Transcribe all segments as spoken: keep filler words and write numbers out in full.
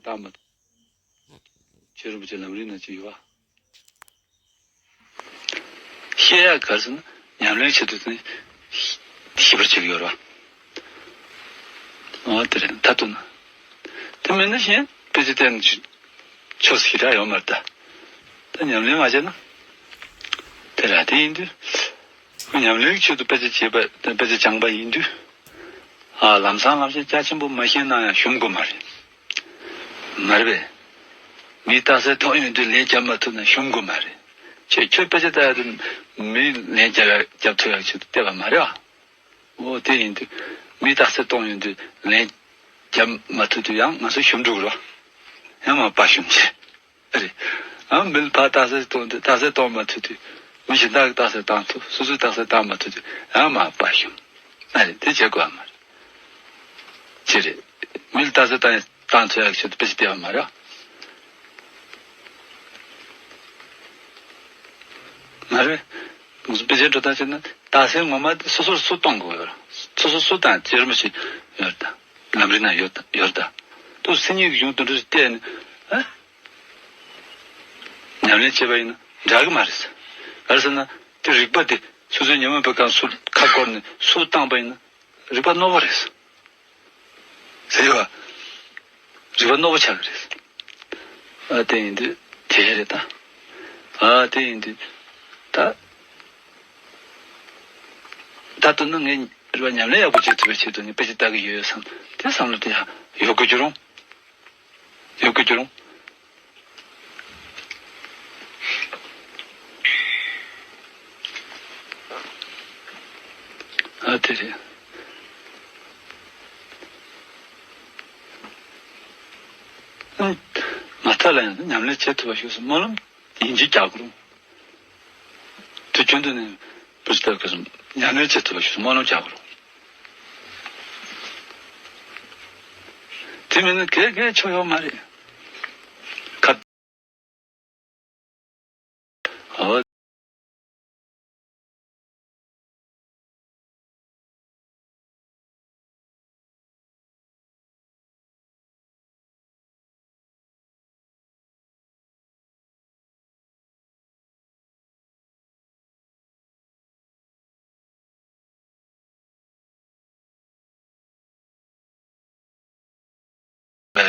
བཏང་མ་ཐུབ། རྗེ་རིན་པོ་ཆེ་ལམ་རིམ་ནང་ཅིག་ཡོད་པ། བཤད་ཡག་ག་རེ་ཟེར་ན་ཉམས་ལེན་བྱེད་དུས་ཙམ་ཞིབ་པར་བྱེད་ཀྱི་ཡོད་རེད་པ། འོ་དེ་རེད། མཐར་གཏུགས་ན། དེ་མིན་ན་གཞན་དཔེ་ཆ་བལྟས་ན་ཆོས་སུ་ཞེ་དྲག་ཡོད་མ་རེད་ད། ད་ཉམས་ལེན་མ་བྱས་ན། དེ་ར་དེ་ཡིན་དུས། ཉམས་ལེན་གྱི་ཆེད་དུ་དཔེ་ཆ་བྱེད་པ་དཔེ་ཆ་སྦྱངས་པ་ཡིན་དུས། ཨ་ལམ་སང་ལམ་སང་རྒྱ་ཆེན་པོ་མ་ཤེས་ན་ཡང་ཞུམ་དགོས་མ་རེད། མ་རེད་པས། མིས་རྟགས་གསལ་མཐོང་ཡོང་དུས་ལན་རྒྱབ་མ་ཐུབ་ན་ཞུམ་དགོས་མ་རེད། ཁྱོད་ཁྱོད་དཔེ་ཆ་ལྟ་ཡག་དུས་མིས་ལན་རྒྱབ་ཡག་རྒྱབ་ཐུབ་ཡག་ཆེད་དུ་བལྟས་པ་མ་རེད་པ། འོ་དེ་ཡིན་དུས་མིས་རྟགས་གསལ་གཏོང་ཡོང་དུས་ལན་རྒྱབ་མ་ཐུབ་དུས་ཡང་ང་ཚོ་ཞུམ་འགྲོ་གི་རེད་པ། ཡང་མ་དཔའ་ཞུམ་བྱེད། རེད། ཨ་མིས་ཕར་རྟགས་གསལ་གཏོང་དུས་རྟགས་གསལ་གཏོང་མ་ཐུབ་དུས། མི་གཞན་དག་གིས་རྟགས་གསལ་བཏང་ཐུབ། སོ་སོས་རྟགས་གསལ་བཏང་མ་ཐུབ་དུས་ཡང་མ་དཔའ་ཞུམ། ཨ་རེད། དེ་བྱེད་དགོས་པ་མ་རེད། ཅི་རེད། མིས་རྟགས་གསལ་བཏང་བཏང་ཐུབ་ཡག་ཆེད་དུ་དཔེ་ཆ་བལྟས་པ་མ་རེད། མ་རེད། ང་ཚོ་དཔེ་ཆའི་འགྲོ་སྟངས་བྱས་ན་རྟགས་གསལ་ངོ་མ་དེ་སོ་སོར་སུ་གཏོང་དགོས་ཡོད་རེད། སོ་སོར་སུ་བཏང་རྗེ་རིན་པོ་ཆེ་ཡོད་རེད་ད། ལམ་རིམ་ནང་ཡོད་ད་ཡོད་རེད་ད། ཏོག་སེ་སྙིང་གི་གཞུང་དེ་འདྲ་ཞིག་བལྟས་ནས་ཨ། ཉམས་ལེན་བྱས་པ་ཡིན་ན་འདྲ་གི་མ་རེད། ག་རེ་ཟེར་ན་དེ་རིག་པ་དེ་སོ་སོའི་ཉོན་མོངས་པའི་ཁམས་སུ་ཁ་བསྐོར་ནས་སུ་བཏང་པ་ཡིན་ན་རིག་པ་རྣོ་པོ་རེད། ཟེར་བ། རིག་པ་རྣོ་པོ་ཆགས་ཀྱི་རེད། ཨ་དེ་ཡིན་དུས་དེ་རེད་ད། ཨ་དེ་ཡིན་དུས་ད། ད་ལྟ་ན་ངས་རེད་པ་ཉམས་ལེན་ཡག་པོ་བྱེད་ཐུབ་པའི་ཆེད་དུ་ངས་དཔེ་ཆ་ལྟ་གི་ཡོད་བསམ་དེ་བསམ་བློ་དེ་ཡག་ཡོད་དགོས་ཀྱི་རུང་། ཡོད་དགོས་ཀྱི་རུང་། ཨ་དེ་རེད། ཨ་མ་མཐའ་ལ་ཡང་ཉམས་ལེན་བྱེད་ཐུབ་པ་ཞིག་སྨོན་ལམ་ཡིན་གཅིག་རྒྱག་དགོས་རུང་། དུས་རྒྱུན་དུ་ནི་བུ་ཕྲུག་དག་གིས་ཉམས་ལེན་བྱེད་ཐུབ་པ་ཞིག་སྨོན་ལམ་རྒྱག་དགོས་རུང་། དེ་མིན་ན་གས་གས་ཆོ་ཡོད་མ་རེད། ཁ། ཨོ།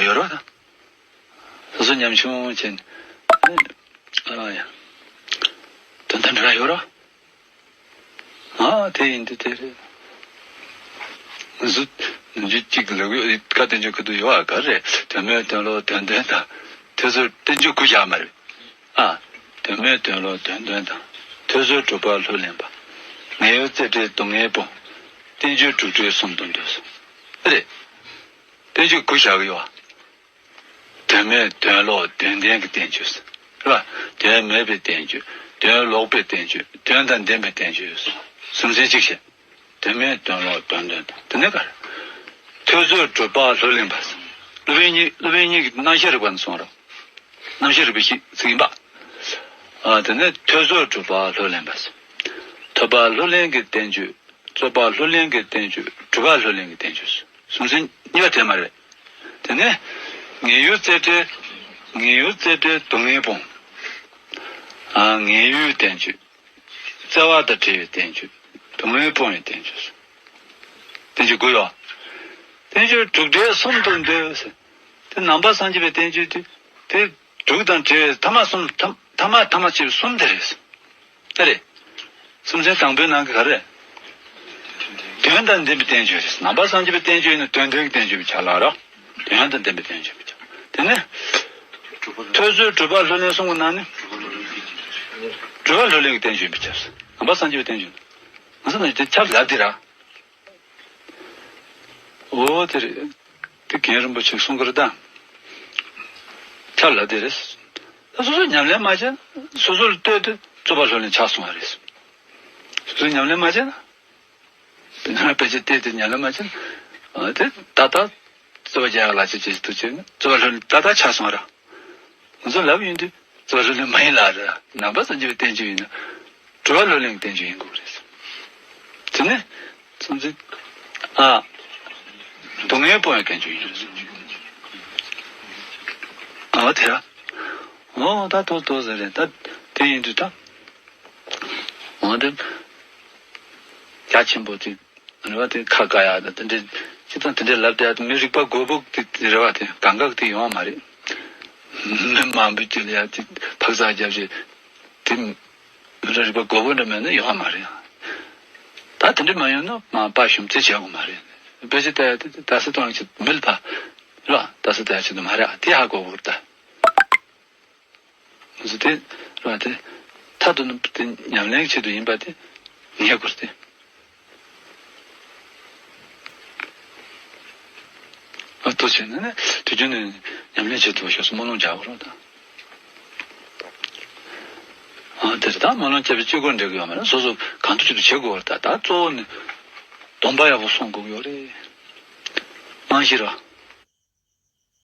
ཡོད་རོགས་དང་། སོ་སོ་ཉམ་ཆུང་བྱས་ནས། ཨ་ཡ། དོན་དག་འདྲ་ཡོད་རོགས། ཨ་དེ་ཡིན་དུས་དེ་རེད། ང་ཚོ་ནམ་རྒྱུན་གཅིག་ལབ་ཡོད་བཀའ་བསྟན་བཅོས་ཁ་ཐུག་ཡོད་ཨ་ག་རེ། དོན་མེད་དོན་ལོག་དོན་ལྡན་དང་། དེ་ཚོ་བསྟན་བཅོས་དགུ་བཞག་མ་རེད། ཨ། དོན་མེད་དོན་ལོག་དོན་ལྡན་དང་། ཐོས་བཟོད་གྲུབ་པ་ལྷུར་ལེན་པ། ངེས་ཡུལ་རྩེ་བྲལ་སྡུག་བསྔལ་སྤོང་། བསྟན་བཅོས་གྲུབ་འབྲས་གསུམ་དུ་འདོད། རེད། བསྟན་བཅོས་དགུ་བཞག་གི་ཡོད་ཨ། དོན་མེད་དོན་ལོག་དོན་ལྡན་གྱི་བསྟན་བཅོས། རེད་པ། དོན་མེད་པའི་བསྟན་བཅོས། དོན་ལོག་པའི་བསྟན་བཅོས། དོན་དང་ལྡན་པའི་བསྟན་བཅོས། གསུམ་ཚན་གཅིག་བཤད། དོན་མེད་དོན་ལོག་དོན་ལྡན་དང་། དེ་ནས་ག་རེ། ཐོས་བཟོད་གྲུབ་པ་ལྷུར་ལེན་པ། སློབ་དཔོན་གཉིས་སློབ་དཔོན་གཉིས་ཀྱི་རྣམ་བཤད་རིག་པ་ནས་གསུངས་རོགས། རྣམ་བཤད་རིག་པའི་གཞི་ཚིག་ཡིན་པ། ཨ་དེ་ནས་ཐོས་བཟོད་གྲུབ་པ་ལྷུར་ལེན་པ། ཐོས་པ་ལྷུར་ལེན་གྱི་བསྟན་བཅོས། རྩོད་པ་ལྷུར་ལེན་གྱི་བསྟན་བཅོས། གྲུབ་པ་ལྷུར་ལེན་གྱི་བསྟན་བཅོས། གསུམ་ཚན་གཉིས་པ་དེ་མ་རེད། དེ་ནས་ངེས་ཡུལ་རྩེ་བྲལ། ངེས་ཡུལ་རྩེ་བྲལ་སྡུག་བསྔལ་སྤོང་། ཨ་ངེས་ཡུལ་བསྟན་བཅོས། བརྩེ་བ་དང་བྲལ་བའི་བསྟན་བཅོས། སྡུག་བསྔལ་སྤོང་བའི་བསྟན་བཅོས། བསྟན་བཅོས་དགུ་ཡོད། བསྟན་བཅོས་གྲུབ་འབྲས་གསུམ་དུ་འདོད། དེ་ནང་པ་སངས་རྒྱས་པའི་བསྟན་བཅོས་དེ། དེ་དྲུག་དང་བྲལ་བའི་ཐ་མ་གསུམ་ཐ་ཐ་མ་ཐ་མ་བཅས་པའི་གསུམ་དེ་རེད། ཨེ་རེད། གསུམ་ཚན་དང་པོའི་ནང་གི་ག་རེ། དོན་དང་ལྡན་པའི་བསྟན་བཅོས་རེད། ནང་པ་སངས་རྒྱས་པའི་བསྟན་བཅོས་ཡིན་ན་དོན་ལྡན་གྱི་བསྟན་བཅོས་པའི་ཆ་ལ་རོ། དོན་དང་ལྡན་པའི་བསྟན་བཅོས་པའི་ཆ། དེ་ནས། ཐོས་བཟོད་གྲུབ་པ་ལྷུར་ལེན་གསུམ་གྱི་ནང་ནས། གྲུབ་པ་ལྷུར་ལེན་གྱི་བསྟན་བཅོས་པའི་ཆ། ནང་པ་སངས་རྒྱས་པའི་བསྟན་བཅོས། ང་ཚོ་ནང་དེ་ཆ་ལབ་དེ་ར། འོ་དེ་རེད། དེ་རྒན་རིན་པོ་ཆེས་གསུང་གི་རེད་ད། ཆ་ལབ་དེ་རེད། ད་སོ་སོས་ཉམས་ལེན་མ་བྱས་ན་སོ་སོ་ལ་ལྟོས་ཏེ་རྩོད་པ་ལྷུར་ལེན་ཆགས་སོང་བ་རེད། སོ་སོས་ཉམས་ལེན་མ་བྱས་ན། དེ་ནས་དཔེ་ཆ་བལྟས་ཏེ་ཉམས་ལེན་མ་བྱས་ན། དེ་ད་ལྟ་རྩོད་པ་རྒྱག་ཡག་ལག་ཆ་ཅིག་ཏུ་བྱས་ན་རྩོད་པ་ལྷུར་ལེན་ད་ལྟ་ཆགས་སོང་བ་ར། ང་ཚོ་ལབ་ཡོང་དུས་རྩོད་པ་ལྷུར་ལེན་མ་ཡིན་ལ་ར། ནང་པ་སངས་རྒྱས་པའི་བསྟན་བཅོས་ཡིན་ན། གྲུབ་པ་ལྷུར་ལེན་གྱི་བསྟན་བཅོས་ཡིན་དགོས་རེད། དེ་ནས་གསུམ་ཚན། ཨ། སྡུག་བསྔལ་སྤོང་བའི་བསྟན་བཅོས་ཡིན་རེད། དེ་ར། འོ་ད་ཏོག་ཏོག་ཟེར་རེད། ད་དེ་ཡིན་དུས་ད། འོ་དེ། རྒྱ་ཆེན་པོ་དེ། རེད་བ། དེ་ཁ་དགའ་ཡག་ད་དེ་འདྲའི་སྤྱི་བཏང་དེ་འདྲའི་ལབ་བསྡད་ཡག་དེ་མི་རིག་པ་རྒོད་པོ་དེ་རེད་བ། དེ་གང་ག་དེ་ཡོང་བ་མ་རེད། མི་མང་པོའི་དཀྱིལ་ལ་ཡ་དེ་འཕག་འཚག་རྒྱབ་བྱས་དེ། མི་རིག་པ་རྒོད་པོ་འདྲ་མེད་ན་ཡོང་བ་མ་རེད། ད་དེ་འདྲ་མ་ཡོང་ན་མ་དཔའ་ཞུམ་ཚེ་བྱེད་དགོས་མ་རེད། དཔེ་ཆ་ལྟ་ཡག་དེ་ད་སི་ཏོང་ཆེད་མི་ལ་ཕ་རེད་བ། ད་སི་ལྟ་ཡག་ཆེད་དུ་མ་རེད། དེ་ཧ་གོ་དགོས་རེད་ད། ང་ཚོ་དེ་རེད་བ། དེ་མཐའ་དུ་ནི་དེ་ཉམས་ལེན་ཆེད་དུ་ཡིན་པ་དེ་ངེས་དགོས་ཏེ། ཨ་ཏོ་བྱས་ན་ནི་དུས་རྒྱུན་ནས་ཉམས་ལེན་བྱེད་ཐུབ་པ་ཤོག་སྨོན་ལམ་རྒྱག་དགོས་རེད་ད། ཨ་དེ་རེད་ད། སྨོན་ལམ་བརྒྱབ་པའི་སྤྱོད་སྒོ་འགྲིག་གི་ཡོད་མ་རེད། སོ་སོ་གང་ཐུབ་ཅི་ཐུབ་བྱེད་དགོས་རེད་ད། ད་གཙོ་བོ་ནི་སྡོམ་པ་ཡག་པོ་སྲུང་དགོས་ཀྱི་ཡོད་རེད། རྨང་གཞི་ར།